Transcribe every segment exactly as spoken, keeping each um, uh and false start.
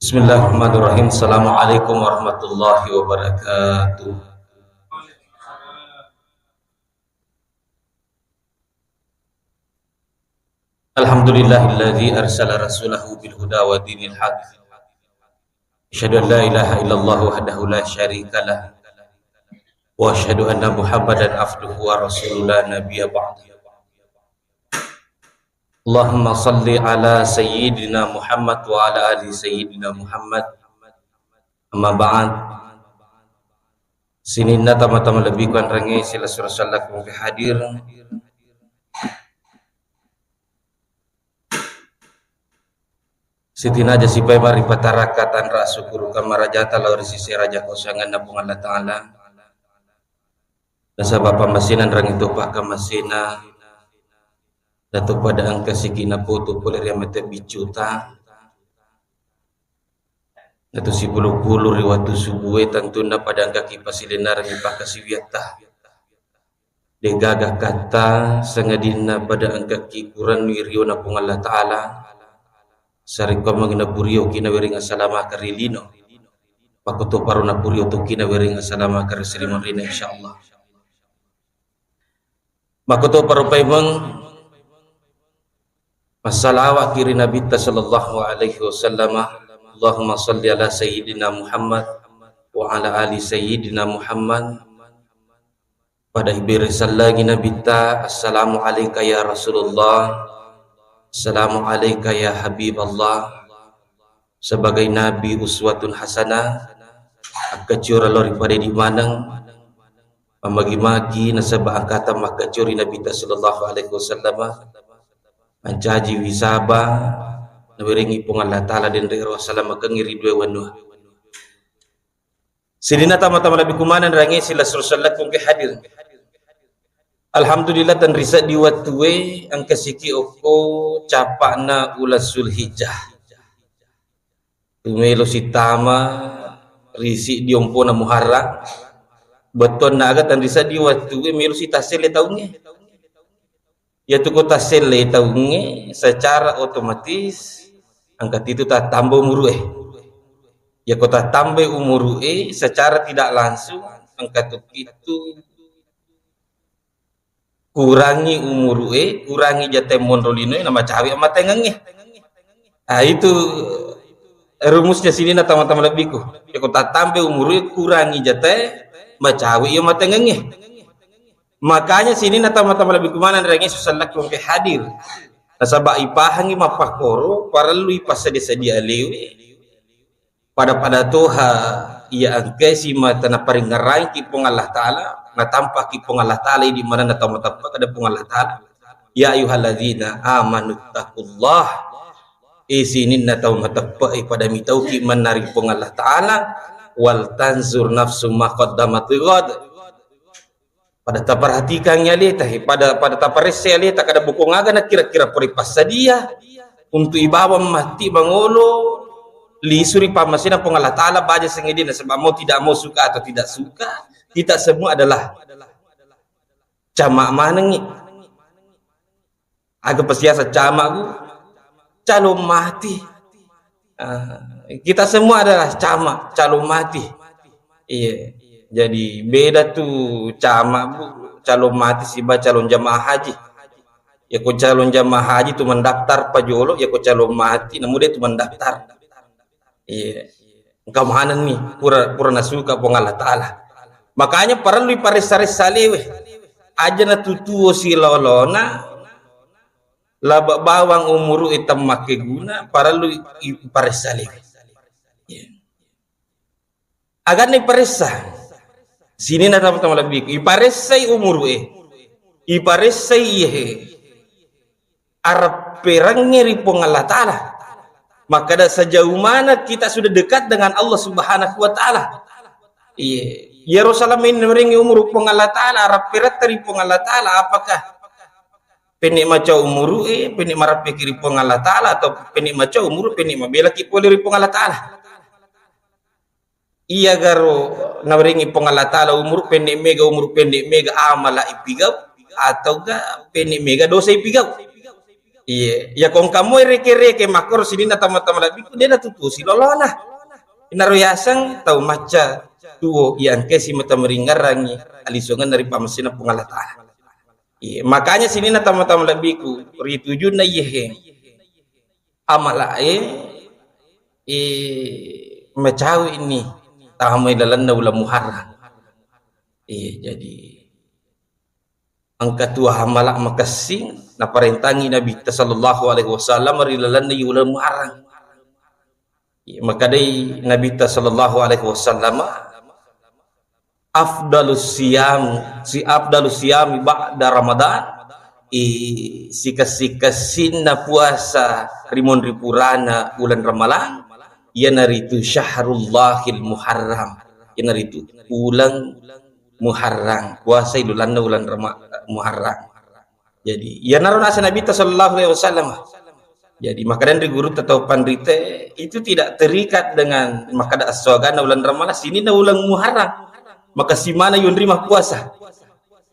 Bismillahirrahmanirrahim. Assalamualaikum warahmatullahi wabarakatuh. Alhamdulillahilladzi arsala rasulahu bil huda wa dinil haq. Asyhadu an la ilaha illallah wahdahu la syarika lah. Wa asyhadu anna Muhammadan abduhu wa rasuluh la nabiyya ba'dah. Allahumma salli ala sayyidina Muhammad wa ala ali sayyidina Muhammad. Amma ba'd. Sininna tama-tama lebbi kuanrangi sila surah sallaku ke hadir. Sitinaja sipai mari pataraka tanra syukur kamarajata lao ri sisi raja kosanganna Puang Allah Ta'ala. Nasaba pammasenang rangi topa kamasena, dato pada engka siki napoto pole ri amate biccuta. Dato sipulu-pulu ri watu subue tantunna pada engkaki pasilenareng pakasiwiatta. Degaga katta sangadinna pada engkaki kurannui riona Puang Allah Ta'ala. Sarekko magi napurio kina wereng assalamaka ri lino. Pakkoto paro napurio to kina wereng assalamaka ri salimarina, insyaallah. Makkoto paro paimeng massalawaki ri Nabitta sallallahu alaihi wasallam. Allahumma salli ala sayyidina Muhammad wa ala ali sayyidina Muhammad. Pada ibere sallangi Nabitta, "Assalamu alaika ya Rasulullah, assalamu alaika ya Habiballah." Sebagai Nabi uswatun hasanah, akkaciora lao ri pada idi maneng, mamagi-magi nasaba angkata makkaciori Nabitta sallallahu alaihi wasallam, mancaji wisaba, nawerengi Puang Allah Ta'ala denre ro salamakengngi ri dua wanua. Sininna tama-tama lebbi kumaneng rangi sila surah sallaku ke hadir. Alhamdulillah, tenri seddi wattue engka siki okko capa'na uleng Zulhijjah. Tumelo sitama ri siddi ompona Muharram. Bettuanna aga tenri seddi wattue melo sitasselle taungnge. Iyatu ko tasselle taungnge, secara otomatis engka titu tattamba umuru'e. Iyako tattambai umuru'e, secara tidak langsung engka tu kitu kurangi umuru'e, kurangi jate monro linoe, na macawe amatengengnge. Ah, itu rumusnya sininna tama-tama lebbiku. Iyako tattambai umuru'e, kurangi jate, macawe iya amatengengnge. Makanya sininna tama-tama lebbi kumaneng rangi sallakku engka hadir. Nasaba ipahangi mappakkoro, parellui passedia-sedia alewe. Pada-pada toha iya engkai simata naparingngerangki Puang Allah Ta'ala, natampaki Puang Allah Ta'ala idi manenna tau mateppa kada Puang Allah Ta'ala. Ya ayyuhalladzina amanu taqullaha. E sininna tau mateppa e, pada mitauki mennari Puang Allah Ta'ala, wal tanzur nafsum ma qaddamat lighad. Pada taperhatikangngi aleta, he, pada, pada taparessai aleta, kada bokong aga nakira-kira pura ipassadia untuk ibawang matti mangolo lisu ri pammasena Puang Allah Ta'ala, baja sengedina, sebab mau tidak mau, suka atau tidak suka, kita semua adalah cama manengngi. Aga pasiasa camaku, calon mati. Ah, kita semua adalah cama, calon mati. Iya. Jadi beda tu cama, Bu, calon mati siba calon jamaah haji. Yako calon jamaah haji tu mendaftar pajolo, yako calon mati namu de tu mendaftar. Iya. Engka manenni pura, pura nasuka Puang Allah Ta'ala. Makanya parellu iparessa-ressa alewe. Aja natutuo silolona, laba bawang umuru e temmakkeguna, parellu iparessa alewe. Iya. Aganna iparessa. Sininna tama-tama lebbiku. Iparessai umuru e. Iparessai iyehe. Arepperengnge ri Puang Allah Ta'ala. Makkeda, sejauh mana kita sudah dekat dengan Allah Subhanahu wa Ta'ala. Iya. Iyaro salama ini nawerengngi umuru Puang Allah Ta'ala, arepperetta ri Puang Allah Ta'ala, apakah penne maca umuru e, penne mareppeki ri Puang Allah Ta'ala, atau penne maca umuru, penne mabelaki pole ri Puang Allah Ta'ala. Iyagaro nawerengngi Puang Allah Ta'ala umuru penne mega, umuru penne mega amala ipigau, atauga penne mega dosa ipigau. Iya, ya kongkamoi reke-reke makkoro sininna tama-tama lebbiku de natutusi lolona. Inaro yaseng tau macca tuo iya engke simata meringarangi alisongenna ri pamesina Puang Allah Ta'ala. Iya, makanya sininna tama-tama lebbiku ri tujunna iyehe amalae, eh, macawe ini tamai lalenna uleng Muharram. Iya, jadi engka tuo amala makessing naparentangi Nabitta sallallahu alaihi wasallam ri lalenna uleng Muharram. Iya, makkedai Nabitta sallallahu alaihi wasallam, afdalus siyam, si afdalus siyami ba'da Ramadan, i, sikessi-kessinna puasa ri monri purana uleng Ramalang, iyanaritu syahrullahil Muharram, iyanaritu uleng Muharram, puasa ilalenna uleng Rama-, Muharram. Jadi, iyanaro naseng Nabitta sallallahu alaihi wasallam. Jadi, makkedani ri gurutta tau panrite, itu tidak terikat dengan makkeda assuaganna uleng Ramalang, sininna uleng Muharram. Maka simana yonri mappuasa.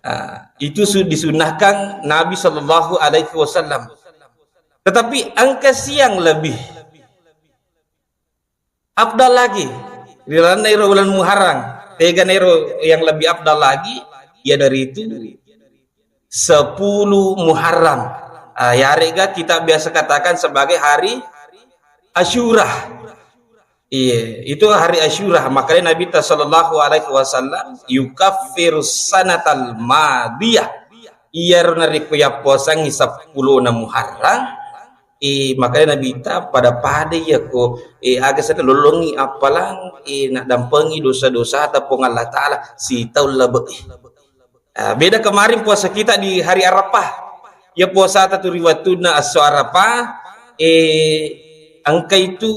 Ah, itu su-, disunnahkan Nabi sallallahu alaihi wasallam. Tetapi engka siang lebih afdal lagi ri lalenna ero uleng Muharram. Tegana ero yang lebih afdal lagi, iyanaritu sepuluh Muharram. Ah, yarega kita biasa katakan sebagai hari Asyura. Iya, itu hari Asyura. Makanya Nabitta sallallahu alaihi wasallam, yukaffirus sanatal madiyah. Iyaro narekko yappuasangngi seppulona Muharram, eh, makanya Nabitta pada-pada iyako, eh, aga sana lolongi appalang, eh, naddampengi dosa-dosata Puang Allah Ta'ala sitaung labe'e. Ah, beda kemarin puasa kita di hari Arafah. Ya puasata tu ri wettunna esso Arafah, eh, engka itu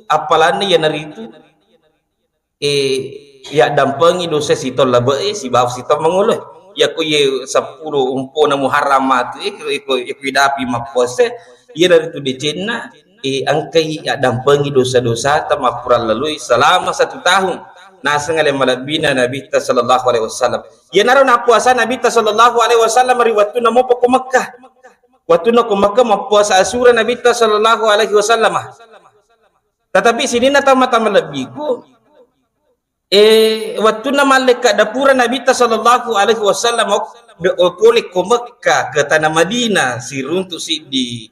appalanna iyanaritu, eh, yaddampengi dosa sitaung labe'e sibawa sitaung mangoloe. Yako ye seppulo ompona Muharram matu, eh, ko, ko, ko idapi mappuasa, iyanaritu decenna, eh, engkai yaddampengi dosa-dosata mappura lalui selama satu tahun. Naseng ale malebbina Nabitta sallallahu alaihi wasallam. Iyanaro nappuasa Nabitta sallallahu alaihi wasallam ri wettunna mopa ko Mekkah. Wettunna ko Mekkah mappuasa Asyura Nabitta sallallahu alaihi wasallam. Tetapi sininna tama-tama lebbiku, eh, wettunna mallekka dapura Nabitta sallallahu alaihi wasallam, ok-, de-, pole ko Mekkah ke tanah Madinah, siruntu siddi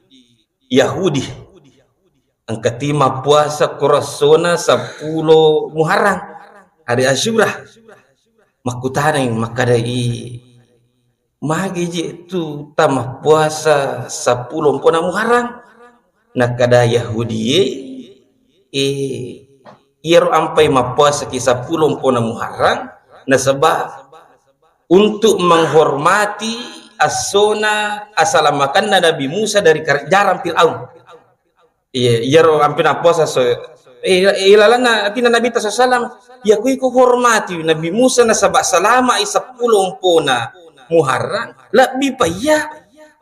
Yahudi. Engka ti mappuasa ko essona seppulo Muharram, hari Asyura. Makkutanai, makkedai, magi je tu tamappuasa seppulo ompona Muharram? Nakkeda Yahudie, eh, iyaro ampai mappuasaki seppulo ompona Muharram, nasaba untuk menghormati essona asalamakanna Nabi Musa dari kar-, jarang Fir'aun. Iya, iyaro ampe nappuasa so, eh, ilalanna atinna Nabitta sallallahu alaihi wasallam, iya kui ku hormati Nabi Musa nasaba salama'i seppulo ompona Muharram, lebbi pa iya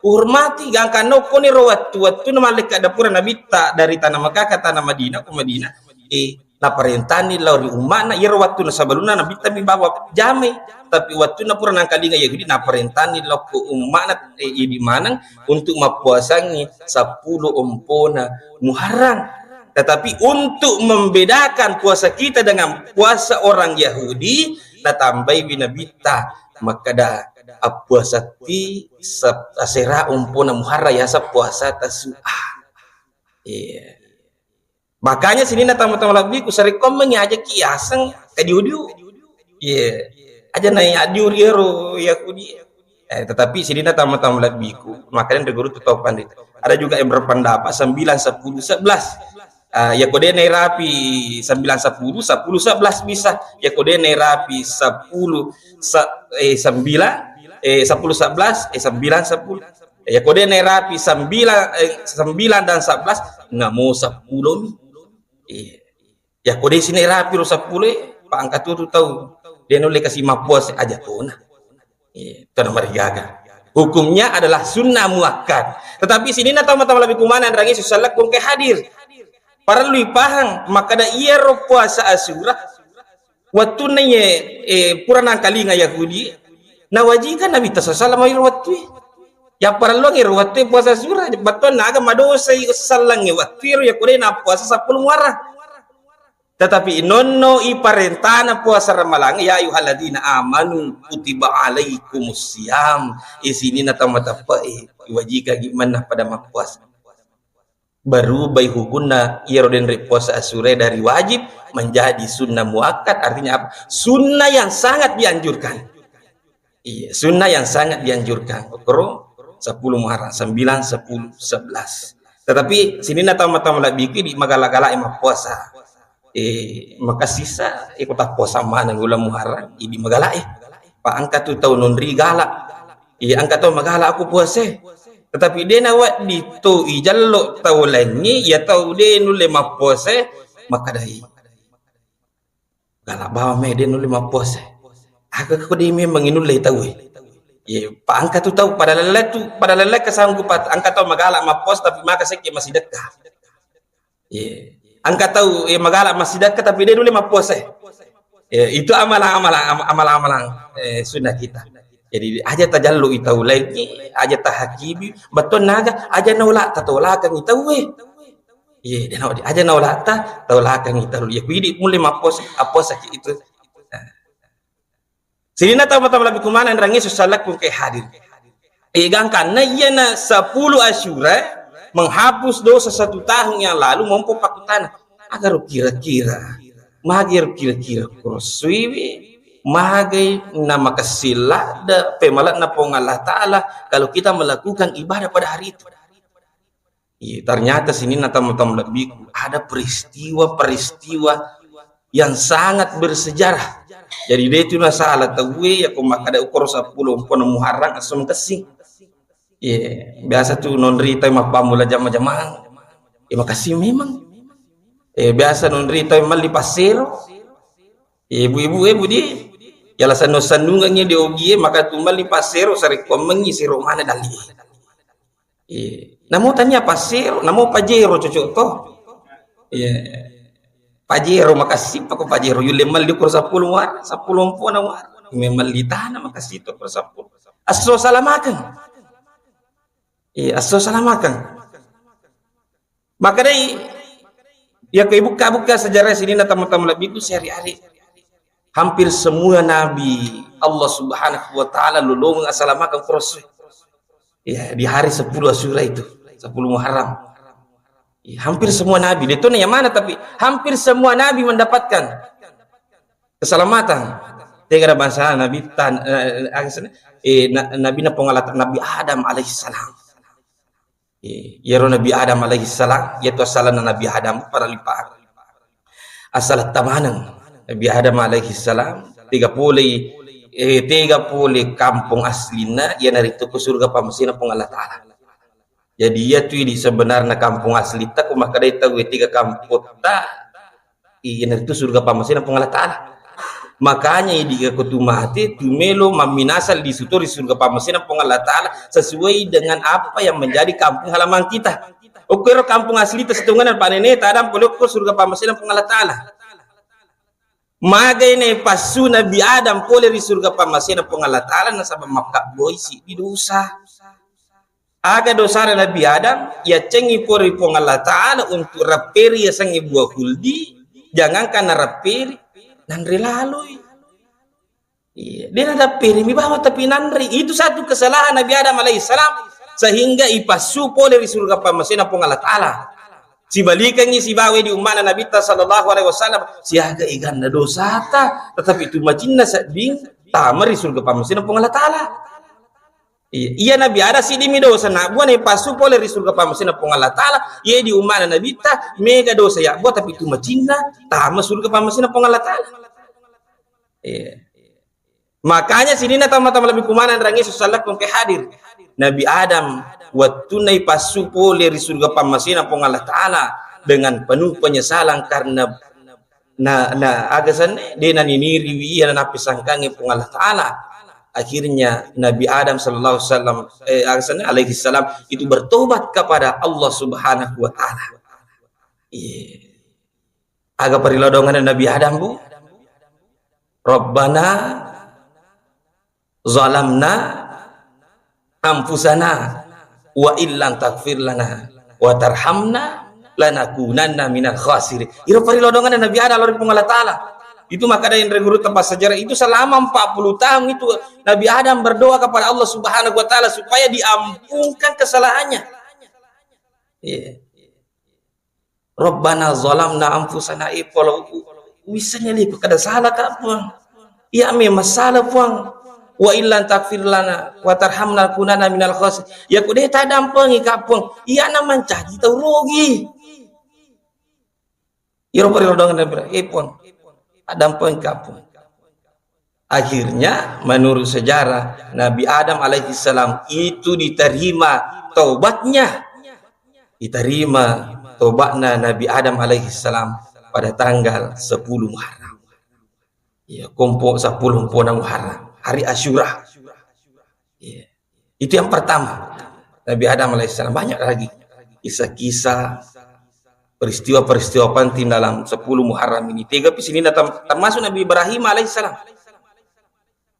uhormati gangkanna okkoniro wettu-wettunna mallekka dapura Nabitta dari tanah Makkah ke tanah Madinah, ke Madinah, eh, naparentani lao ri umma'na, iyaro wettunna sebelumna Nabitta mi bawa jamai, tapi wettunna pura nangkalinga Yahudi naparentani lao ko umma'na, eh, idi maneng untuk mappuasangi seppulo ompona Muharram. Tetapi untuk membedakan puasa kita dengan puasa orang Yahudi, natambaiwi Nabitta makkeda, appuasatti sep-, asera ompona Muharram yaseng puasa Tasu'a. Iya. Makanya sininna tama-tama lebbiku sarekkoammengngi ajaki yaseng kadiu-diu. Iya. Aja na addiu ri ero Yahudi. Eh, tetapi sininna tama-tama lebbiku, makanya dari guru tu tau pandita. Ada juga yang berpendapat sembilan, sepuluh, sebelas. Ah, yako de nairapi sembilan, sepuluh, sepuluh, sebelas bisa. Yako de nairapi sepuluh, se-, eh, sembilan, eh, sepuluh, sebelas, eh, sembilan, sepuluh. Yako de nairapi sembilan, eh, sembilan dan sebelas, namo seppulo mi. Iya. Yako de sinairapi ro seppulo, eh, pa engka tu tau de nulle kasi mappuasa aja tona. Iya, tona marigaga. Hukumnya adalah sunnah muakkad. Tetapi sininna tau mata lebbi kumana rangi susallak kongke hadir. Parellu ipahang, makkeda iyaro puasa Asyura, wettunna iye, eh, pura nangkalinga Yahudi, nawajikang Nabitta sallallahu alaihi wasallam iro wettue. Yapparelluang iro wettu puasa Asyura, bettuanna aga madosai sellengnge wettu iro yakko de' nappuasa seppulo Muharram. Tetapi nonno i parentana puasa Ramalang, ya ayyuhalladzina amanu kutiba alaikumus siyam, e sininna tau mateppe'e, iwajikangngi manna pada mappuasa. Barubai hukunna iyaro denre puasa Asyura dari wajib menjadi sunnah muakkad, artinya apa? Sunnah yang sangat dianjurkan. Iya, sunnah yang sangat dianjurkan. Koro seppulo Muharram, sembilan, sepuluh, sebelas. Tetapi sininna tau-tau malebbiku di magala-gala mappuasa. Eh, makasisa, eh, kota puasa mana bulan Muharram, idi magala, eh. Pak angka tu tau nonri gala. Iya, angka tau magala aku puasa. Tetapi de' nawedding to ijallo tau laingnge, ya tau de' nulle mappuasa, makkedai. Gala bawang me de' nulle mappuasa. Aga ko de' memang inulle tau e. Ye, pa engka tu tau pada lelle tu, pada lelle kesanggupan, engka tau magala mappuasa tapi maka sekke massidekka. Ye, engka tau, eh, magala massidekka tapi de' nulle mappuasa. Ye, itu amalan-amalan, am-, amalan-amalan, eh, sunnah kita. Jadi aja tajallu i tau laingnge, aja tahakimi, bettuanna aga, aja naola tatolakengngi tau e. Iye, de' naola, aja naola ta, taolakengngi tau. Iye, ku idi mulle mappuasa, appuasaki itu. Nah. Sininna tau-tau malebbiku maneng rangi susalakku ke hadir. Eh, gangkanna iyana sepuluh Asyura menghapus dosa satu tahun yang lalu, mompo pakkutana. Aga ro kira-kira, magi ro kira-kira kurosuiwi, magai na makessing ladde pemale'na Puang Allah Ta'ala kalau kita melakukan ibadah pada hari itu. Iya, ternyata sininna tau-tau malebbiku, ada peristiwa-peristiwa yang sangat bersejarah. Jadi, de' tu nasala tauwe, yako makkeda ukoro seppulo mpona Muharram esso makessing. Iya, biasa tu nonri tau mappammula jama-jamang. Eh, makessing memang. Eh, biasa nonri tau melli passero. Eh, ibu-ibu, eh, budi. Yala sennu-sennungengngi di ogie, maka tu melli passero, sarekkuammengngi sero mana dalli. Iya. Namo tania passero, namo pajero cocok to. Iya. Pajero makessing pako pajero yulle melli ukoro seppulo war, seppulo mpona war. Memelli tana makessing to ukoro seppulo. Esso salamakeng. Iya, esso salamakeng. Makkedai, yako ibukka-bukka sejarah sininna tau-tau malebbiku sehari-hari. Hampir semua nabi Allah Subhanahu wa Ta'ala lolongeng asalamakeng kurosuiwi. Ya, di hari sepuluh Asyura itu, sepuluh Muharram. Ya, hampir semua nabi, de' tona yang mana, tapi hampir semua nabi mendapatkan keselamatan. Tega ada bangsa Nabi Tan, eh, eh, eh, Nabi Nabi Adam alaihissalam. Eh, iyaro Nabi Adam alaihissalam, iyatu asalanna Nabi Adam pada lipa. Asalatta maneng Nabi Adam alaihissalam, tega pole, eh, tega pole kampung aslinna, iyanaritu ko surga pammasena Puang Allah Ta'ala. Jadi, iyatu idi sebenarna kampung aslitta, ko makkedai tau tega kampotta, iyanaritu surga pammasena Puang Allah Ta'ala. Makanya idi ko tu mate, tu melo mamminasa lisu to ri surga pammasena Puang Allah Ta'ala sesuai dengan apa yang menjadi kampung halaman kita. Okko ero kampung asli ta setungana pa nene ta Adam pole okko surga pammasena Puang Allah Ta'ala. Magai ne passu Nabi Adam pole ri surga pammasena Puang Allah Ta'ala nasaba makkabboi siddi dosa. Aga dosana Nabi Adam, yaccengi pole ri Puang Allah Ta'ala untuk rapperi yasengnge buah khuldi, jangankan narapperi, nanre laloi. Iya, de' narapperi mi bawang tapi nanre. Itu satu kesalahan Nabi Adam alaihissalam sehingga ipassu pole ri surga pammasena Puang Allah Ta'ala. Sibalikengngi sibawa di ummana Nabitta sallallahu alaihi wasallam, siaga eganna dosata, tetapi tu macinna sedding tama ri surga pammasena Puang Allah Ta'ala. Iya, iya Nabi Adam siddi mi dosa, nabuana ipassu pole ri surga pammasena Puang Allah Ta'ala, iye di ummana Nabitta mega dosa yabbuang tapi tu macinna tama surga pammasena Puang Allah Ta'ala. Iya. Makanya sininna tau-tau malebbiku maneng rangi susalakku ke hadir. Nabi Adam wettunna ipassu pole ri surga pammasena Puang Allah Ta'ala dengan penuh penyesalan karena na, na, aga senna, de' naniniriwi iya na napesangkangi Puang Allah Ta'ala. Akhirnya Nabi Adam sallallahu alaihi wasallam, eh, aga senna, alaihi salam itu bertobat kepada Allah Subhanahu wa Ta'ala. Iya. Aga parilodongan Nabi Adam, Bu? Rabbana zalamna anfusana wa illam taghfir lana wa tarhamna lanakunanna minal khasirin. Iro parilodonganna Nabi Adam lao ri Puang Allah Taala. Itu makkeda enre guru tempat sejarah itu selama empat puluh tahun itu Nabi Adam berdoa kepada Allah Subhanahu wa Taala supaya diampunkan kesalahannya. Iya. Rabbana zalamna anfusana, eh, polo, u-, u-, wissengngi liku kada salah ka, Puang. Iya memang salah, Puang. Wa illam taghfir lana wa tarhamna lakunanna minal khasirin. Ya ku de tadampengi ka, Puang. Iya na mancaji tau rugi. Iro pari rodongan, eh, Puang. Tadampengi ka, Puang. Akhirnya, menurut sejarah, Nabi Adam alaihissalam itu diterima taubatnya. Diterima taubatnya Nabi Adam alaihissalam pada tanggal sepuluh Muharram. Ya, kompo sepuluh mpona Muharram, hari Asyura. Ya. Itu yang pertama. Nabi Adam alaihissalam, banyak lagi kisah-kisah, peristiwa-peristiwa penting dalam sepuluh Muharram ini. Tega pi sininna tam-, termasuk Nabi Ibrahim alaihissalam.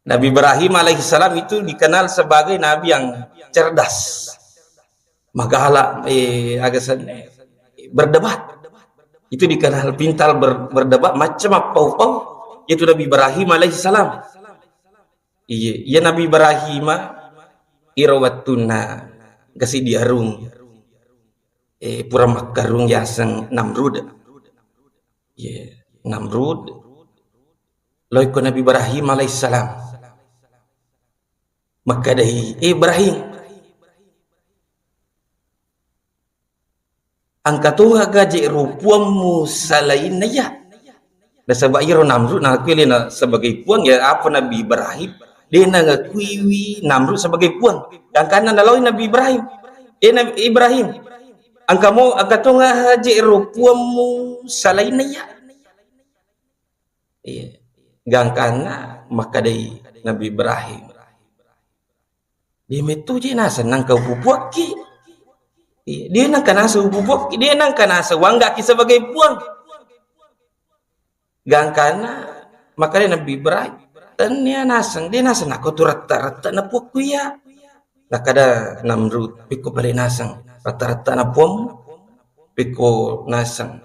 Nabi Ibrahim alaihissalam itu dikenal sebagai nabi yang cerdas. Magala, eh, aga sen-, berdebat. Itu dikenal pintar ber-, berdebat, macam apa pau. Itu Nabi Ibrahim alaihissalam. Iya, iya Nabi Ibrahim, iro wettunna kasi diarung, eh, pura makkarung yaseng Namrud. Iya, Namrud. Loi ko Nabi Ibrahim alaihissalam. Makkedai, "Eh, Ibrahim, engka tonga gaje ro puammu salainna iya?" Nasaba iyaro Namrud nangakui alena sebagai puang, ya apa Nabi Ibrahim, de nangakuiwi Namrud sebagai puang. Gangkanna naloi Nabi Ibrahim, "Eh, Nabi Ibrahim, engka mo, engka tonga gaje ro puammu salainna iya?" Iya. Gangkanna makkedai Nabi Ibrahim, "De metto je naseng nangka upupuakki." Iya, de nangka naseng upupuakki, de nangka naseng uanggaki sebagai puang. Gangkanna makkedai Nabi Ibrahim, "Tennia naseng, de naseng nako tu retta-retta na puakku iya." Nakkeda Namrud, "Pekko pale naseng retta-retta na puammu? Pekko naseng,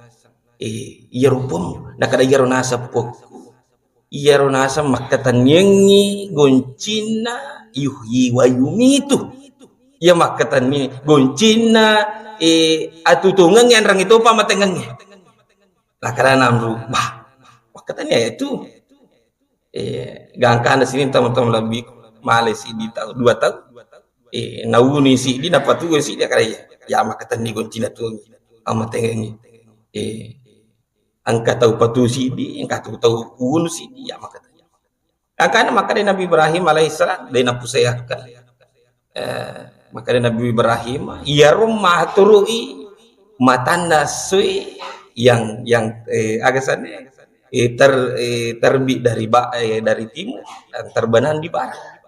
eh, iyaro puammu?" Nakkeda, "Iyaro naseng puakku, iyaro naseng makkatenniangngi goncinna yuhyi wa yumitu. Iya makkatenni goncinna, eh, atutungengngi anrangnge topa amatengengnge." Nakkeda Namrud, "Bah, makkatenni iyatu." Eh, gangkanna sining tau-tau malebbi, male siddi tau, dua tau. Eh, nauni siddi, napatuo siddi, nakkeda, "Iya, iya makkatenni goncinna tu, amatengengngi. Eh, engka tau patu siddi, engka tau, tau unu siddi, iya makkatenni." Gangkanna makkeda Nabi Ibrahim alaihissalam, de napusae akka. Eh, makkeda Nabi Ibrahim, iyaro maturu'i matanna essoe yang, yang, eh, aga senna, eh, ter-, eh, terbit dari ba-, eh, dari timur dan terbenam di barat.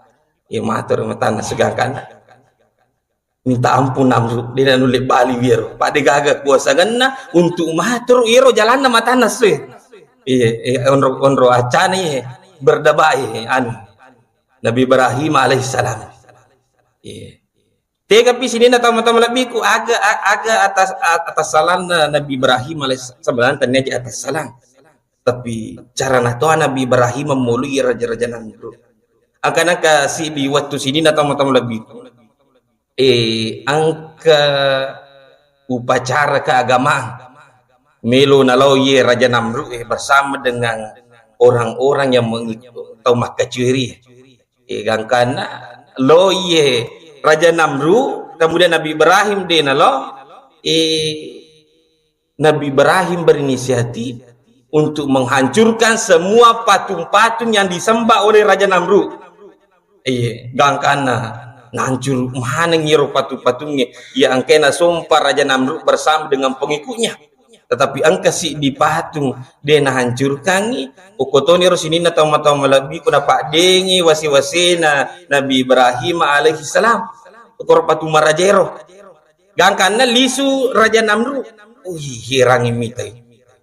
Eh, maturu matanna esso gangkanna. Minta ampun Namrud, de nanulle bali iyaro. Pa de gaga kuasangenna untuk maturu iyaro jalanna matanna essoe. Iya, eh, onro, onro acana, eh, berdebat, eh, anu. Nabi Ibrahim alaihissalam. Iya. Tegapi sininna tau-tau malebbiku, aga, a-, aga atas, a-, atassalanna Nabi Ibrahim alaihissalam, sebenarnya tennia atassalang. Tapi cara natoa Nabi Ibrahim memoloi raja-raja Namrud. Angkanaka siddi wettu sininna tau-tau malebbiku. Eh, engka upacara keagamaan. Melo nalao iye Raja Namrud, eh, bersama dengan orang-orang yang mengik-, tau makkacueri. Eh, gangkanna lo iye Raja Namrud, kemudian Nabi Ibrahim de nalo, eh, Nabi Ibrahim berinisiatif untuk menghancurkan semua patung-patung yang disembah oleh Raja Namrud. Iya, gangkanna nahancur maneng iyaro patung-patungnge. Iya, engkae nasompa Raja Namrud bersama dengan pengikutnya. Tetapi engka siddi patung de nahancurkangngi, okko toniro sininna tau-tau malebbiku napaddengi wase-wasena Nabi Ibrahim alaihissalam. Okoro patung marajaero. Gangkanna lisu Raja Namrud. Ui, herangi mitai.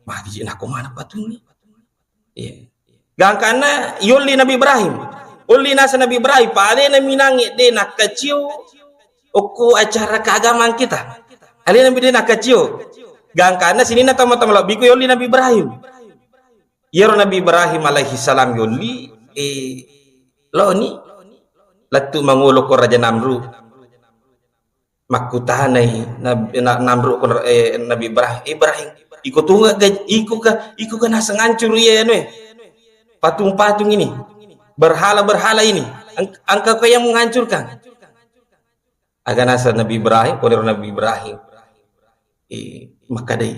Magi je nako mana patungnge? Iya. Gangkanna yolli Nabi Ibrahim. Olli naseng Nabi Ibrahim, pa alena minangnge de nakkacio okko acara keagamaan kita. Alena mi de nakkacio. Gangkanna sininna tau matoa malebbiku yolli Nabi Ibrahim. Iyaro Nabi Ibrahim alaihi salam yolli, eh, loni lettu mangolo ko Raja Namrud. Makkutanai Nab-, Na-, Namrud ko, eh, Nabi Ibrahim, "Ibrahim, iko tunga ga, iko ga, iko ga naseng ancuru iye anu e, patung-patung ini, berhala-berhala ini, eng-, engka ko yang menghancurkan?" Aga naseng Nabi Ibrahim, koniro Nabi Ibrahim, eh, makkedai,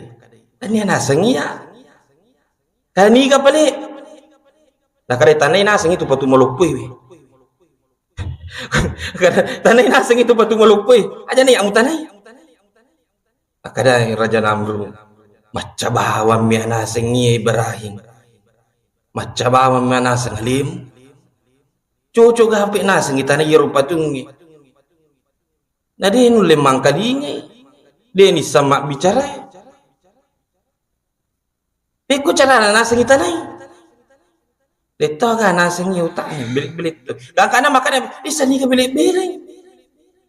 "Tania naseng iya." Taniga pale? Nakkedai, "Tanai naseng itu patung maloppo e." Tanai naseng itu patung maloppo e. Aja nih, kamu tanai. Akkadai Raja Namrud, "Macca bawang mi naseng iya Ibrahim. Macca bawang mi naseng alim. Cocok gape naseng itanai iyaro patungnge. Na de nulle mangkalingai, de nisseng mabbicara. Pekko carana naseng itanai. Letto ga naseng iya utakna, belet-belet tu." Gangkana makana, "Issa niga belet-belet.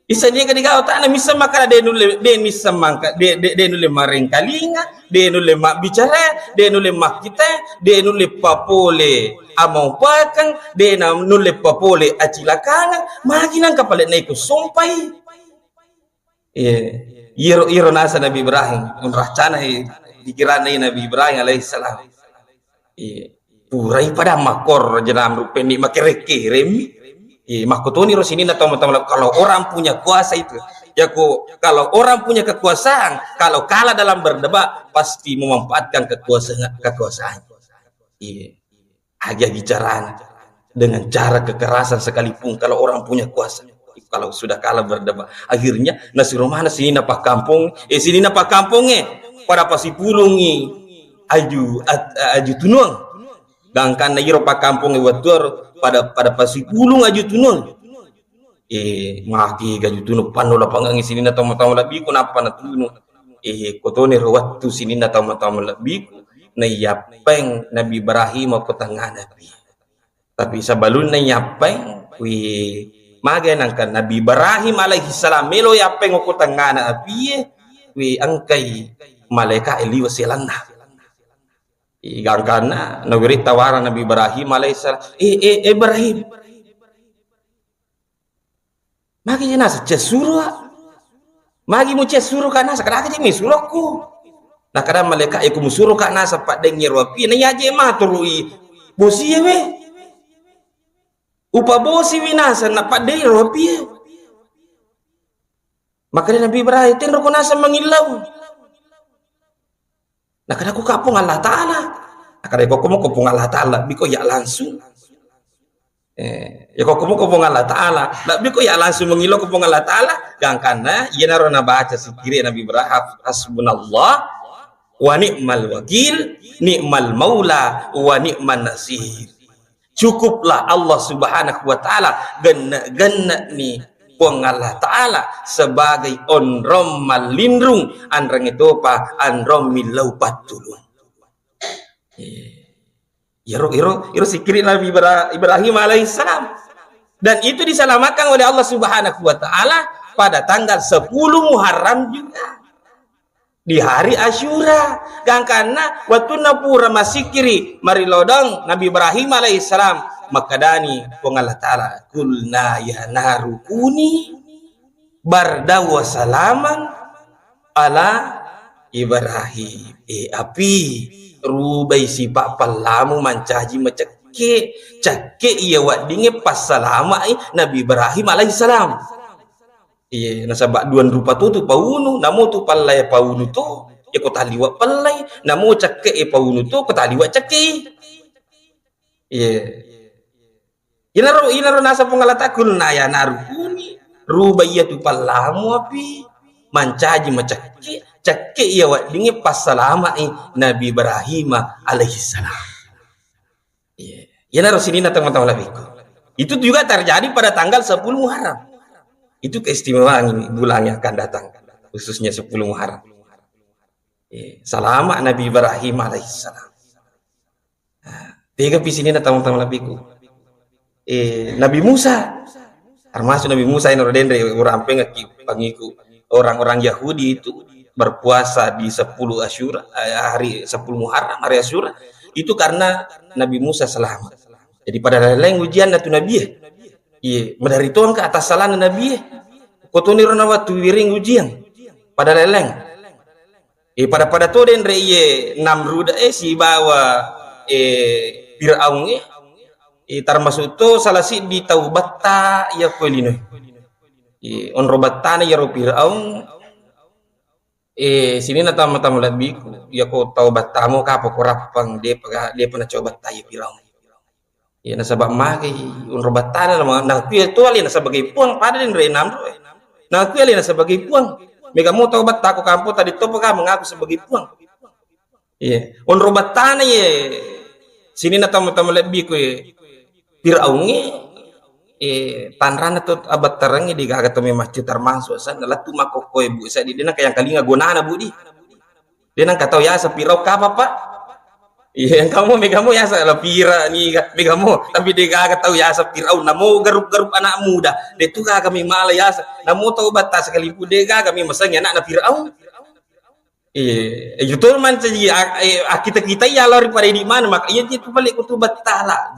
Issa niga diga utakna, misseng makana de nulle, de misseng mangka, de, de, de nulle marengkalinga, de nulle mabbicara, de nulle makkita, de nulle papole amaupakeng, de na nulle papole acilakangeng, magi nangka pale naiko sompai." Iya, iyaro, iyaro naseng Nabi Ibrahim, unraccanai pikiranna Nabi Ibrahim alaihissalam. Iya, purai pada makkoro Raja Namrud penni makere-keremi. Iya, makkutoniro sininna tau-tau, kalau orang punya kuasa itu, ya ko, kalau orang punya kekuasaan, kalau kalah dalam berdebat, pasti memanfaatkan kekuasaan, kekuasaan. Iya. Agi-agi carana, dengan cara kekerasan sekalipun, kalau orang punya kuasa, kalau sudah kalah berdebat, akhirnya nasuro mana sininna pakkampong, eh, sininna pakkampong, eh, pada pasipulungi aju, at-, aju tunuang. Gangkanna iro pakkampong, eh, wettuaro pada, pada pasipulung aju tunuang. Eh, maki gaju tunu panno lapangangngi sininna tau-tau malebbiku nappa natunu. Eh, kotoni ro wettu sininna tau-tau malebbiku, naiyappeng Nabi Ibrahim ko tengngana api. Tapi sebelumna yappeng, wi, magai nangka Nabi Ibrahim alaihissalam melo yappeng ko tengngana api, wi, engkai malaika liwa selanna. Igangkanna, nawiri tawarang Nabi Ibrahim alaihissalam, "Eh, eh, Ibrahim, magi naseng cessuro, ah? Magi mucessuro ka naseng, kadake je misurokku." Nakada malaika, "Iko musuro ka naseng paddengngi ro api, na yaje maturui bosie we. Upabosi wi naseng na paddei ro api." Makanya Nabi Ibrahim, "Tenro ko naseng mangillau." Nakadako ka Puang Allah Ta'ala. Nakada ko komo ko Puang Allah Ta'ala, biko ya langsung. Eh, ya ko komo ko Puang Allah Ta'ala, lebbi ko ya langsung mengilo ko Puang Allah Ta'ala, gangkanna, iya naro nabaca sikiri Nabi Ibrahim, "Hasbunallah wa ni'mal wakil, ni'mal maula wa ni'man nasir." Cukuplah Allah Subhanahu wa Ta'ala, genne-genne ni Puang Allah Ta'ala sebagai onrong mallinrung, anreng itopa anrong millau pattulung. Iyaro, iyaro, iyaro sikiri Nabi Ibra-, Ibrahim alaihissalam. Dan itu diselamatkan oleh Allah Subhanahu wa Ta'ala pada tanggal sepuluh Muharram juga. Di hari Asyura, gangkanna wettunna pura masikiri marilodong Nabi Ibrahim alaihissalam, makkedani Puang Allah Ta'ala, "Qulna ya naru kuni bardan wa salaman ala Ibrahim." Eh, api, rubai sipa pallamu mancaji macekke, cekke iya weddingnge passalama'i Nabi Ibrahim alaihissalam. Iye, nasaba duang rupa to tu paunu, namo tu pallai paunu to, ya ko taliwa pallai, namo cekke e paunu to, ko taliwa cekke. Iye. Inaro, inaro nasa Puang Allah Ta'ala, "Qulna ya naru kuni," ruba iya tu pallamu api, mancaji macekke, cekke iya weddingnge passalama'i Nabi Ibrahim alaihissalam. Iya. Iyanaro sininna teman-teman lebihku. Itu juga terjadi pada tanggal sepuluh Muharram. Itu keistimewaan ini bulan yang akan datang, khususnya sepuluh Muharram. Iya. Salama Nabi Ibrahim alaihissalam. Nah, tega pi sininna teman-teman lebihku. eh, Nabi Musa. Termasuk Nabi Musa yang denre orang pengaki pangiku orang-orang Yahudi itu berpuasa di sepuluh Asyura, eh, hari sepuluh Muharram, hari Asyura, itu karena Nabi Musa selamat. Jadi pada lain-lain ujian tu Nabi, eh. Iya, madari to engka atas salahna Nabi, eh. Kotoni rona waktu wiring ujian. Pada lain-lain. Eh, pada-pada to denre iye Namrud, eh, sibawa, eh, Firaun, eh. Eh, termasuk to salah siddi tau batta iya ko lino. Eh, onro battana iyaro Firaun, eh, sininna tama-tama lebbiku, iya ko tau battamo kapa ko rappang, depa, depa nacoba batta iya Firaun. Iya, nasaba magai onro battana, na, nakui to alena sebagai puang, pada denre Namrud, eh. Nakui alena sebagai puang. Mega mo tau batta ko kampong tadi topa ka mengaku sebagai puang. Iya, onro battana ye sininna tama-tama lebbiku, eh, Firaun, eh, eh, tanrana to abattareng, degaga to memaccu termasuk sanna lettu makkokkoe, Bu, sa di dena kayang kalinga gonana, Bu, di. Dena engka tau yaseng Firaun kapa, Pak? Iya, engka mo, mega mo yaseng la Fira niga, mega mo, tapi degaga tau yaseng Firaun, namo garup-garup anak muda, de tu gaga mi mala yaseng, namo tau batta sekalipun degaga mi masengi anakna Firaun. Iya, itu mancaji ak-, eh, akkita-kita iya lao ri pada idi mana, maka iya tu paling kutu battala.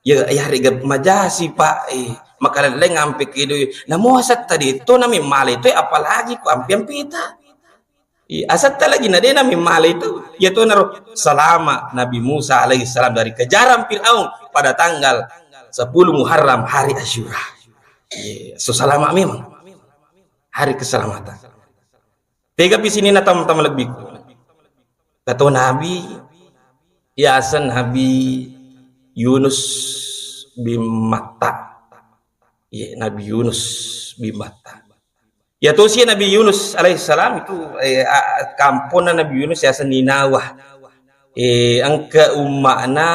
Ya, ya, rega majasi, Pak, eh, makalelleng ampe kedo, namo asetta de to nami male to, apalagi ku ampe-ampeta. Iya, asetta lagi na de nami male to. Iya to naro salama Nabi Musa alaihi salam dari kejaran Firaun pada tanggal sepuluh Muharram, hari Asyura. Iya, so salama memang hari keselamatan. Tegapi sininna tama-tama lebbiku. Kato Nabi, yaseng Nabi Yunus bin Matta. Iya, Nabi Yunus bin Matta. Ya tosi Nabi Yunus alaihissalam itu, eh, a-, kamponna Nabi Yunus yaseng Ninawa. Eh, engka umma'na,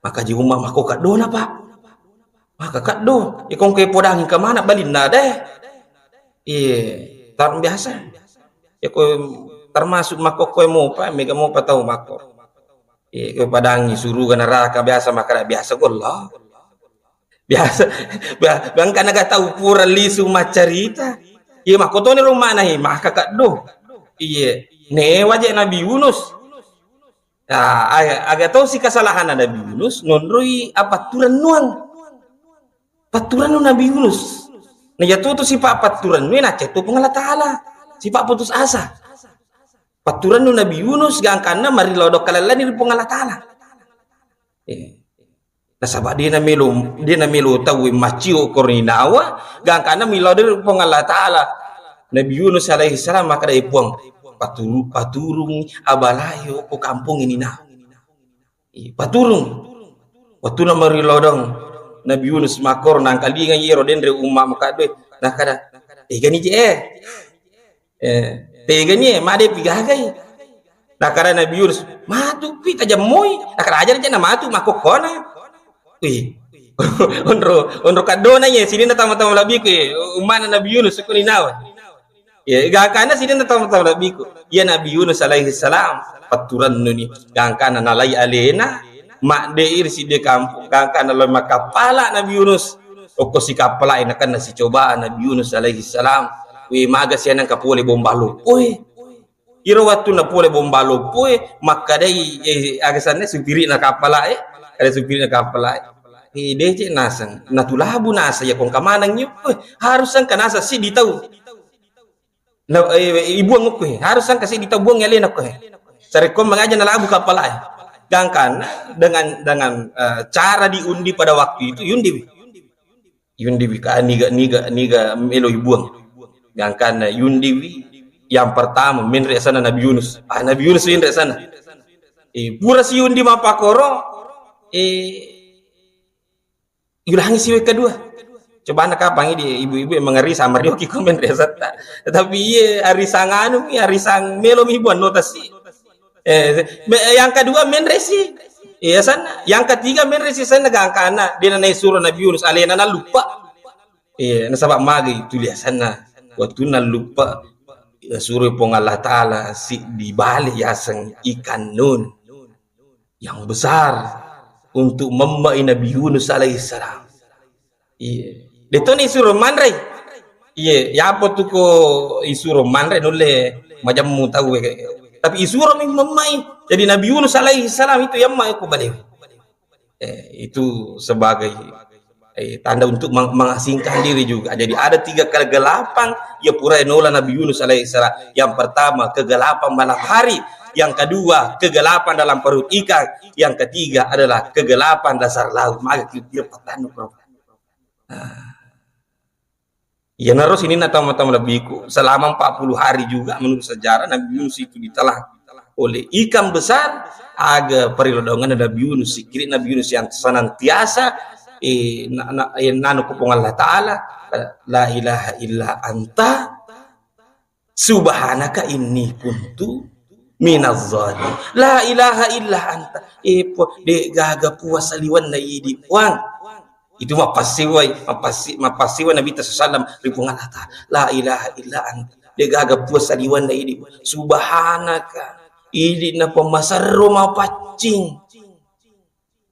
maka ji umma' makko kaddona, Pak. Maka kaddo, ikongke podang ke mana balinna deh. Iya, tar-, biasa. Ya ko termasuk makkokkoe mopa, mega mopa tau makko. Iya, ko padangi suruga neraka biasa makkada biasa gollo. Biasa, ba-, bangka naga tau pura lisu maccarita. Iya, makkotoni rumana, hi, maka kaddo. Iya, newa je Nabi Yunus. Ah, aga, aga tosi kesalahan Nabi Yunus, nonroi apatturennuang. Patturennu Nabi Yunus. Nah, iya tu, tu sifat patturennu, nacettu Puang Allah Ta'ala. Sifat putus asa. Patturennu Nabi Yunus, gangkanna marilodong kalellani ri Puang Allah Ta'ala. Eh. Nasaba de namelo, de namelo tau maccio ko Ninawa, gangkanna milodong ri Puang Allah Ta'ala. Nabi Yunus alaihi salam makkada, "Eh, Puang, paturu-, paturungi abalae ko kampong Ninawa." Ih, paturung. Wettunna marilodong Nabi Yunus makkoro, nangkalinga iyaro denre umma' makaddoe, nakkada, "Tegani je, eh? Eh, tegani, eh, made pigagai?" Nakkada Nabi Yunus, "Matupi tajemmoi." Nakkada, "Aja je namatu makkokkona." Wih. Onro, onro kaddona iye, sininna tama-tama lebbiku, eh, umma'na Nabi Yunus ko Ninawa. Ya, gangkanna sininna tau-tau nabbiku. Iya Nabi Yunus alaihi salam, patturennuni. Gangkanna nalai alena, madde'i ri sidde kampong, gangkanna lao makkappala Nabi Yunus. Okko sikappala'e nakenna sicobaan Nabi Yunus alaihi salam. We, maga sianeng kapole bomba loppoe. Iro wettunna pole bomba loppoe, makkadai, eh, aga senna supiri'na kappala'e, kada supiri'na kappala'e. Eh, deceng naseng, natulabu naseng, iya kongka maneng iyyo. Eh, harus engka naseng siddi tau. Na, eh, ibuang okko, eh. Harus engka siddi tau buang alena okko, eh. Sarekko mangaja nalabu kappala, eh. Gangkanna dengan, dengan, eh, cara diundi pada waktu itu, yundiwi. Yundiwi ka, niga, niga, niga melo ibuang. Gangkanna yundiwi, yang pertama, menre sana Nabi Yunus. Ah, Nabi Yunus menre sana. Eh, pura siundi mappakoro, eh, Yulangi siwe kedua. Coba na kapang di ibu-ibu yang mengeri sama rioki komen resetta. Tapi iye arisang anu mi, arisang melo mi buan nota si. Eh, me-, yang kedua menre si. Iya sana. Yang ketiga menre si sana gangkana. Dia nana suruh Nabi Yunus alena na lupa. Iya, nasaba magi itu dia sana. Waktu na lupa, ya, suruh Puang Allah Ta'ala si dibalik yaseng ikan nun yang besar. untuk memme'i Nabi Yunus alaihissalam. Iya. Detoni isuro manrei. Iya, yapo tu ko isuro manre nulle majemmu tau e. Tapi isuro mi memme'i. Jadi Nabi Yunus alaihissalam itu yamma ko balewe. Eh, itu sebagai, eh, tanda untuk meng-, mengasingkan diri juga. Jadi ada tiga kegelapan yang pura nola Nabi Yunus alaihissalam. Yang pertama, kegelapan malam hari. Yang kedua, kegelapan dalam perut ikan. Yang ketiga adalah kegelapan dasar laut. Maka kira-kira petang, Bro. Nah. Iyanaro sininna tau-tau malebbiku, selama empat puluh hari juga menurut sejarah Nabi Yunus itu ditelan oleh ikan besar, aga parilodonganna Nabi Yunus, sikkiri Nabi Yunus yang senantiasa, eh, na-, na-, eh, nanu ko Puang Allah Ta'ala, la ilaha illa anta, subhanaka inni kuntu minaz zalim. La ilaha illa anta. Eh, Puang, de' gaga puang saliwenna idi, Puang. Itu mappassiwai, mappassi-, mappassiwai Nabi sallallahu alaihi wasallam ri Puang Allah Ta'ala. La ilaha illa anta. De' gaga puang saliwenna idi. Subhanaka. Idi na pemmasarro mapaccing.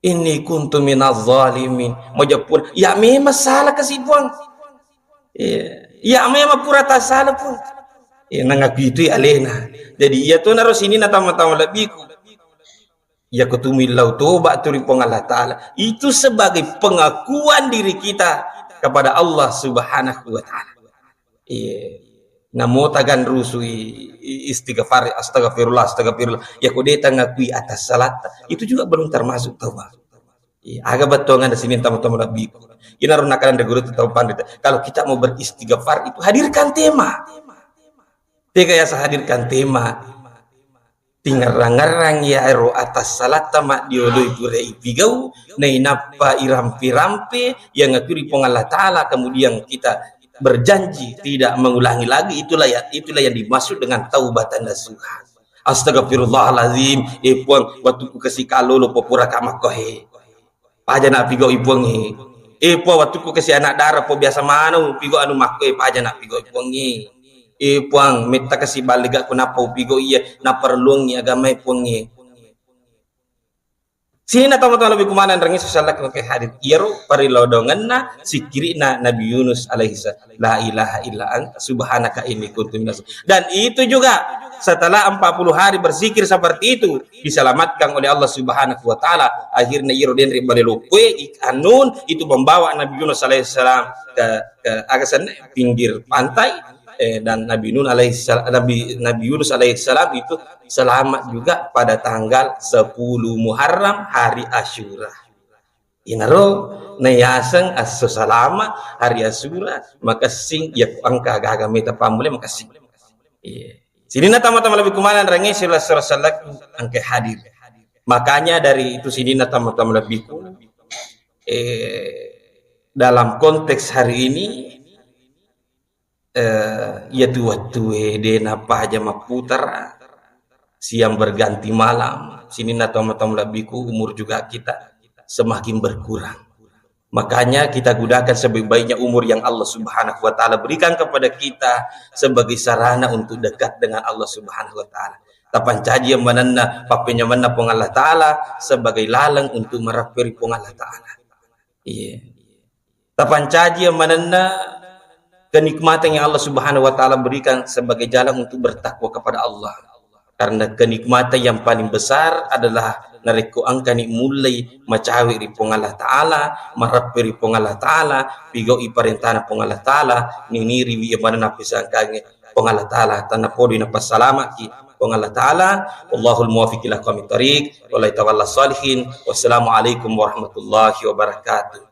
Inni kuntu minaz zalimin. Majeppun, ya memang salah kasi Puang. Iya. Ya memang pura tasala Puang. Iya, nangaku itu ya alena. Jadi iya tu naro sininna tama-tama lebbiku. Ya kutumillau toba tu ri Puang Allah Ta'ala. Itu sebagai pengakuan diri kita kepada Allah Subhanahu wa Ta'ala. Iya. Namo tagan rusui i-, istighfar, astagfirullah, astagfirullah. Ya ko de' tangakui atas salatta, itu juga belum termasuk taubat. Iya, aga bettuangan di sini tama-tama lebbiku. Inaro nakanan dari guru tentang pandita. Kalau kita mau beristighfar itu hadirkan tema. Tega ya saya hadirkan tema. Tingerang-ngerang ya ero atas salatta maddioloi pura ipigau, nainappa irampe-rampe yang ngakui Puang Allah Ta'ala, kemudian kita berjanji tidak mengulangi lagi, itulah ya, itulah yang dimaksud dengan taubatan nasuha. Astagfirullahalazim, eh Puang, wettukku kasi kalolo popura ka makkohe. Paja na pigau i Puang e. Eh Puang, wettukku kasi anak dara po biasa manau pigau anu makkohe, paja na pigau i Puang e. Eh Puang, metta kasi baligakku nappa upigau iya, naparelluangngi agamae Puang e. Sininna tau-tau lebbi kumaneng rengngi sosial ke hadir. Iyaro parilodongenna sikkiri'na Nabi Yunus alaihissalam. La ilaha illa anta subhanaka inni kuntu minas. Dan itu juga setelah empat puluh hari berzikir seperti itu, diselamatkan oleh Allah Subhanahu wa Ta'ala. Akhirnya iyaro denre bale loppoe, ikan nun, itu membawa Nabi Yunus alaihissalam ke, ke agasan pinggir pantai. Eh, dan Nabi Nun alaihissalam, Nabi, Nabi Yunus alaihissalam itu selamat juga pada tanggal sepuluh Muharram, hari Asyura. Inaro nayaseng esso salama hari Asyura, makessing ya ku engka gaga meta pammule makessing. Iya. Sininna tama-tama lebbi kumaneng rengngi sila sura salakku engka hadir. Makanya dari itu sininna tama-tama lebbiku, eh, dalam konteks hari ini, eh, iyatu wettue de napaja mapputara, siang berganti malam, sininna tau-tau lebbiku umur juga kita semakin berkurang. Makanya kita gunakan sebaik-baiknya umur yang Allah Subhanahu wa Ta'ala berikan kepada kita sebagai sarana untuk dekat dengan Allah Subhanahu wa Ta'ala. Tapancaji manenna pappenyamenna Puang Allah Ta'ala sebagai laleng untuk marapperi Puang Allah Ta'ala. Iya. Tapancaji manenna kenikmatan yang Allah Subhanahu wa Ta'ala berikan sebagai jalan untuk bertakwa kepada Allah. Karena kenikmatan yang paling besar adalah narekko engkani mullei macawe ri Puang Allah Ta'ala, marappe ri Puang Allah Ta'ala, pigau'i parentana Puang Allah Ta'ala, niniriwi manenna pisangkange Puang Allah Ta'ala, tanapodoi napassalamaki Puang Allah Ta'ala. Wallahul muwaffiq ila aqwamit thariq. Wallahi tawalla shalihin. Wassalamualaikum warahmatullahi wabarakatuh.